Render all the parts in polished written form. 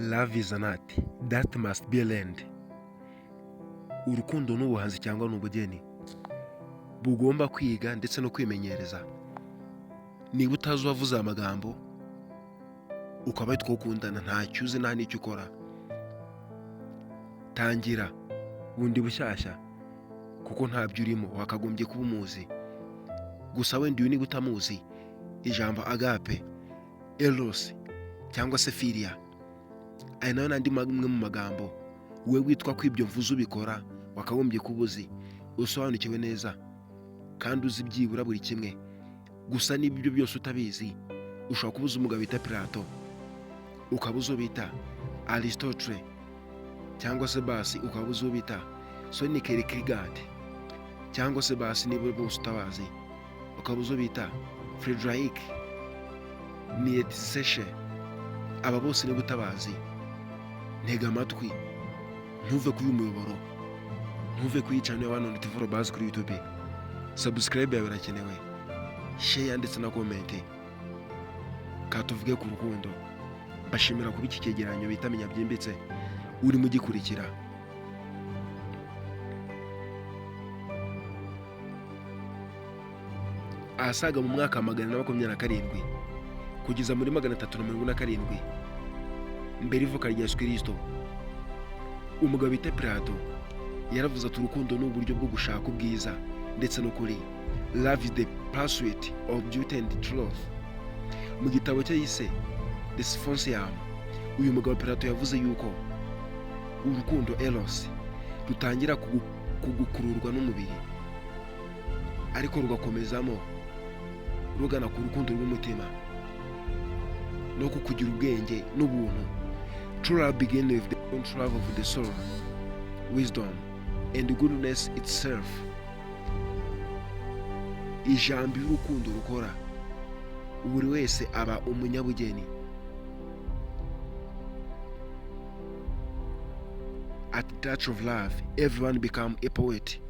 Love is an art that must be learned. Urukundo ni ubuhanzi cyangwa ni ubugeni bugomba kwiga ndetse no kwimenyereza. Niba utazi uwavuze aya magambo, ukaba witwa ukundana, ntacyo uzi, nta n'icyo ukora, tangira bundi bushyashya, kuko ntabyo urimo. Wakagombye kuba umuzi. Gusa wenda uyu, niba utamuzi, ijambo agape, eros cyangwa se philia, aya nayo ni andi mamwe mu magambo we witwa ko ibyo mvuze ubikora wakagombye kuba uzi, usobanukiwe neza kandi uzi byibura buri kimwe. Gusa niba ibyo byose utabizi, ushobora kuba uzi umugabo bita Plato, ukaba uzi uwo bita Aristotle, cyangwa se basi ukaba uzi uwo bita Soren Kierkegaard, cyangwa se basi niba bose utabazi, ukaba uzi uwo bita Friedrich Nietzsche. Aba bose niba utabazi, ntega amatwi, ntuve kuri uyu muyoboro, ntuve kuri iyi channel ya One TV Base kuri YouTube. Subscribe yawe irakenewe, share ndetse na comment. Katuvuge ku rukundo. Mbashimira kuba iki cyegeranyo bita Menya Byimbitse urimo ugikurikira. Ahasaga mu mwaka wa 427 kugeza muri 347 mbere ivuka rya Yesu Kirisito, umugabo bita Plato yaravuze ati: "Urukundo ni uburyo bwo gushaka ubwiza ndetse n'ukuri." Love is the pursuit of beauty and truth. Mu gitabo cye yise The Symposium, uyu mugabo Plato yavuze yuko urukundo eros rutangira kugukururwa n'umubiri, ariko rugakomezamo rugana ku rukundo rw'umutima no ku kugira ubwenge n'ubuntu. True love begin with the love of the soul, wisdom and goodness itself. Ijambo iyo urukundo rukora, buri wese aba umunyabugeni. At the touch of love, everyone become a poet.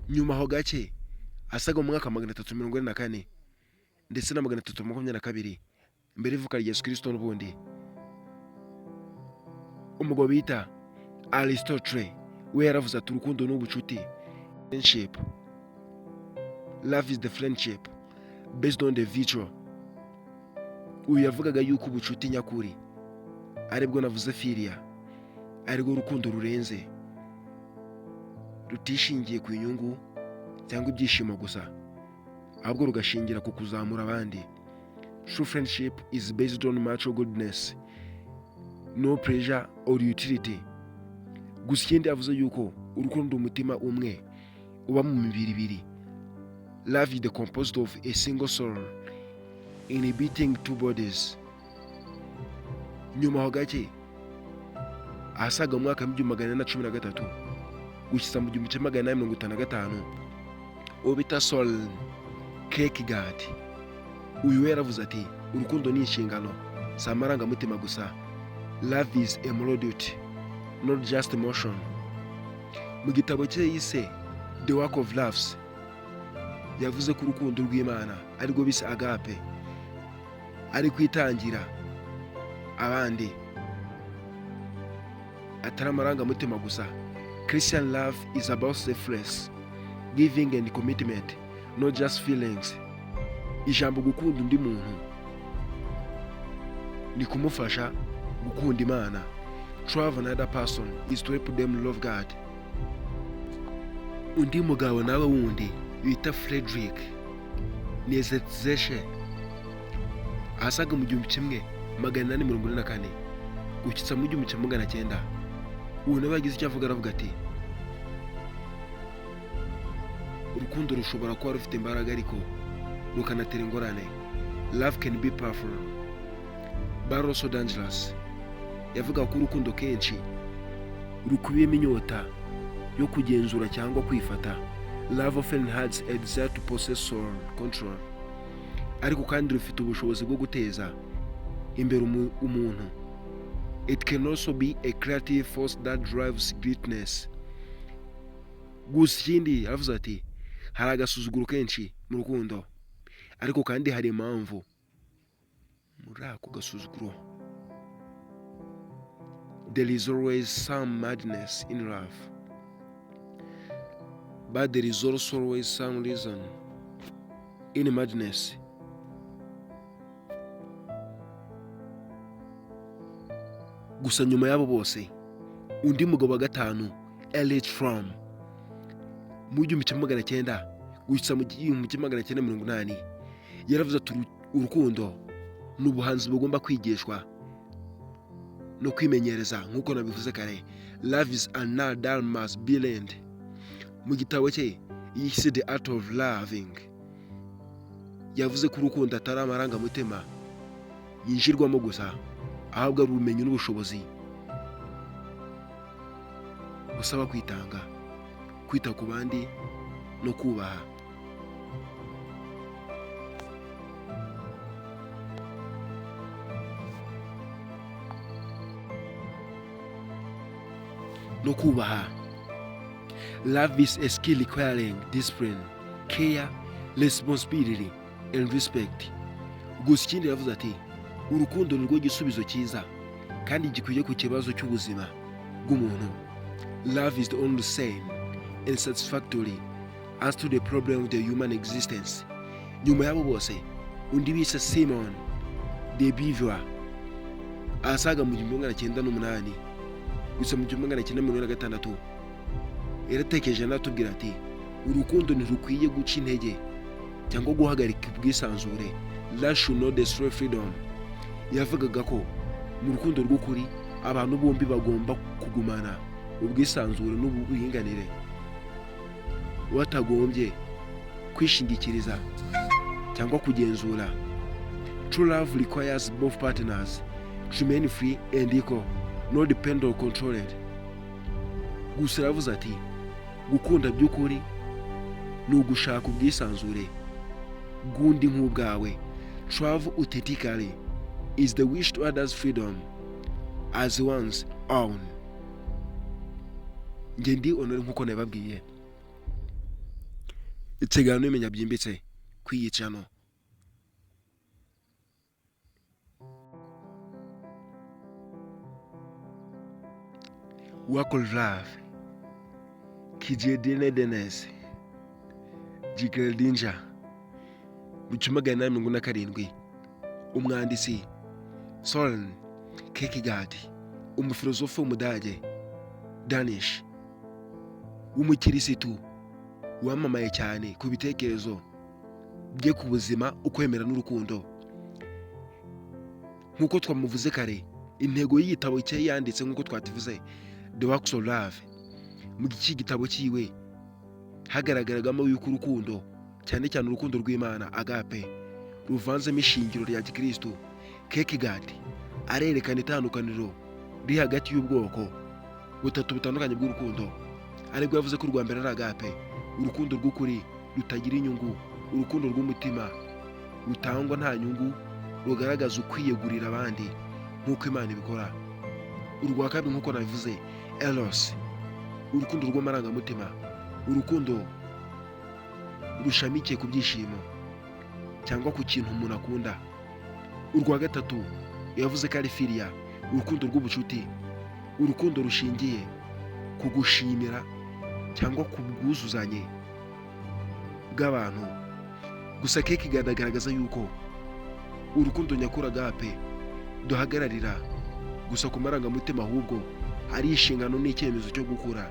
Nyuma aho gake, asaga mu mwaka wa 344 ndetse na 322 mbere y'ivuka rya Yesu Kirisito n'ubundi, umugabo bita Aristotle we yaravuze ati: "Urukundo ni ubucuti." Friendship. Love is the friendship based on the virtue. Uyu yavugaga yuko ubucuti nyakuri, aribwo navuze philia, arirwo rukundo rurenze, rutishingiye ku inyungu cyangwa ibyishimo gusa, ahubwo rugashingira ku kuzamura abandi. True friendship is based on mutual goodness, no pleasure or utility. Gusa ikindi yavuze yuko urukundo umutima umwe uba mu mibiri ibiri. Love is the composed of a single soul inhabiting two bodies. Nyuma aho gake, ahasaga mu mwaka w'1413 gushyitsa mu 1855, uwo bita Soren Kierkegaard, uyu we yaravuze ati: "Urukundo ni inshingano, si amarangamutima gusa." Love is a moral duty, not just emotion. Mu gitabo cye yise The Work of Loves, yavuze ko urukundo rw'Imana, arirwo bise agape, ari kwitangira abandi, atari amarangamutima gusa. Christian love is about selfless giving and commitment, not just feelings. Ijambo gukunda undi muntu ni kumufasha gukunda Imana. To love another person is to help them love God. Undi mugabo nawe wundi bita Frederick Nietzsche, ahasaga mu 1844 gushyitsa mu 1900, ubu nawe yagize icyo avuga. Aravuga ati: "Urukundo rushobora kuba rufite imbaraga, ariko rukanatera ingorane." Love can be powerful but also dangerous. Yavuga ko urukundo kenshi rukubiyemo inyota yo kugenzura cyangwa kwifata. Love often has a desire to possess or control. Ariko kandi rufite ubushobozi bwo guteza imbere umuntu. It can also be a creative force that drives greatness. Gusa ikindi aravuze ati: "Hari agasuzuguro kenshi mu rukundo, ariko kandi hari impamvu muri ako gasuzuguro." There is always some madness in love, but there is also always some reason in madness. Gusa nyuma y'abo bose, undi mugabo wa gatanu, Erich Fromm, mu 1900 gusa mu 1980, yaravuze ati: "Urukundo ni ubuhanzi bugomba kwigishwa no kwimenyereza." Nk'uko nabivuze kare, love is an art that must be learned. Mu gitabo cye yise The Art of Loving, yavuze ko urukundo atari amarangamutima yinjirwamo gusa, ahubwo ari ubumenyi n'ubushobozi busaba kwitanga, kwita ku bandi no kubaha. No kubaha. Love is a skill requiring discipline, care, responsibility and respect. Gusa ikindi yavuze ati: "Urukundo ni rwo gisubizo cyiza kandi gikwiye ku kibazo cy'ubuzima bw'umuntu." Love is the only sane and satisfactory answer to the problem of the human existence. Nyuma y'abo bose, undi bise Simone de Beauvoir, asaga mu 1908 gusa mu 1946, yaratekereje anatubwira ati: "Urukundo ntirukwiye guca intege cyangwa guhagarika ubwisanzure." Love should not destroy freedom. Yavugaga ko mu rukundo rw'ukuri abantu bombi bagomba kugumana ubwisanzure n'uburinganire, batagombye kwishingikiriza cyangwa kugenzura. True love requires both partners to remain free and equal, not depend or controlled. Gusa aravuze ati: "Gukunda by'ukuri ni ugushaka ubwisanzure bw'undi nk'ubwawe." Love authentically is the wish to others freedom as one's own. Njye ndi Honore, nk'uko nabibabwiye, ikiganiro n'imenya byimbitse kwiyicano. Work of Love, Kijede Denes Jigeldinja, mu 1847. Umwanditsi Soren Kierkegaard, umufilozofe w'Umudage Danish w'umukirisitu, wamamaye cyane ku bitekerezo bye ku buzima, ukwemera n'urukundo. Nk'uko twamuvuze kare, intego y'igitabo cye yanditse, nk'uko twatuvuze, The Works of Love. Mu iki gitabo cyiwe hagaragaragamo yuko urukundo, cyane cyane urukundo rw'Imana agape, ruvanzemo ishingiro rya gikristo. Kierkegaard arerekana itandukaniro riri hagati y'ubwoko butatu butandukanye bw'urukundo, aribwo yavuze ko urwa mbere ari agape, urukundo rw'ukuri rutagira inyungu, urukundo rw'umutima rutangwa nta nyungu, rugaragaza ukwiyegurira abandi nk'uko Imana ibikora. Urwa kabiri, nk'uko nabivuze, eros, urukundo rw'amarangamutima, urukundo rushamikiye ku byishimo cyangwa ku kintu umuntu akunda. Urwa gatatu yavuze ko ari philia, urukundo rw'ubucuti, urukundo rushingiye ku gushimira cyangwa ku bwuzuzanye bw'abantu. Gusa Kierkegaard agaragaza yuko urukundo nyakuri agape duhagararira gusa ku marangamutima, ahubwo ari inshingano n'icyemezo cyo gukora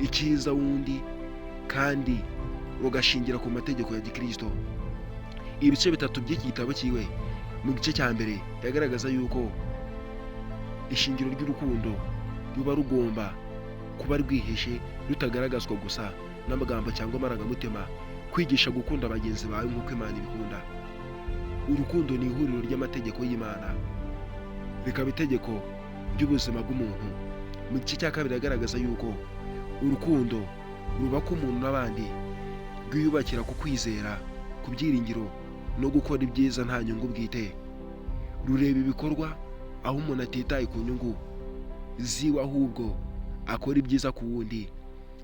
icyiza wundi, kandi rugashingira ku mategeko ya gikristo. Ibice bitatu by'iki gitabo cyiwe: mu gice cya mbere yagaragaza yuko ishingiro ry'urukundo ruba rugomba kuba rwihishe, rutagaragazwa gusa n'amagambo cyangwa amarangamutima, kwigisha gukunda bagenzi bawe nk'uko Imana ibikunda. Urukundo ni ihuriro ry'amategeko y'Imana, rikaba itegeko ry'ubuzima bw'umuntu. Mu gice cya kabiri agaragaza yuko urukundo rubaka umuntu n'abandi, rwiyubakira ku kwizera, ku byiringiro no gukora ibyiza nta nyungu bwite. Rureba ibikorwa aho umuntu atitaye ku nyungu ziwe, ahubwo akora ibyiza ku wundi.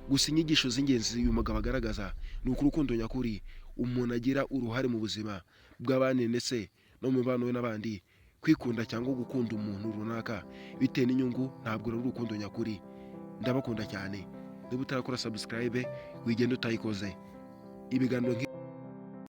Gusa inyigisho z'ingenzi uyu mugabo agaragaza ni uko urukundo nyakuri umuntu agira uruhare mu buzima bw'abandi ndetse no mu mibano we n'abandi, Kwikunda cyangwa gukunda umuntu runaka bitewe n'inyungu ntabwo ari urukundo nyakuri. Ndabakunda cyane. Niba utarakora subscribe, wigenda utayikoze. Ibiganiro.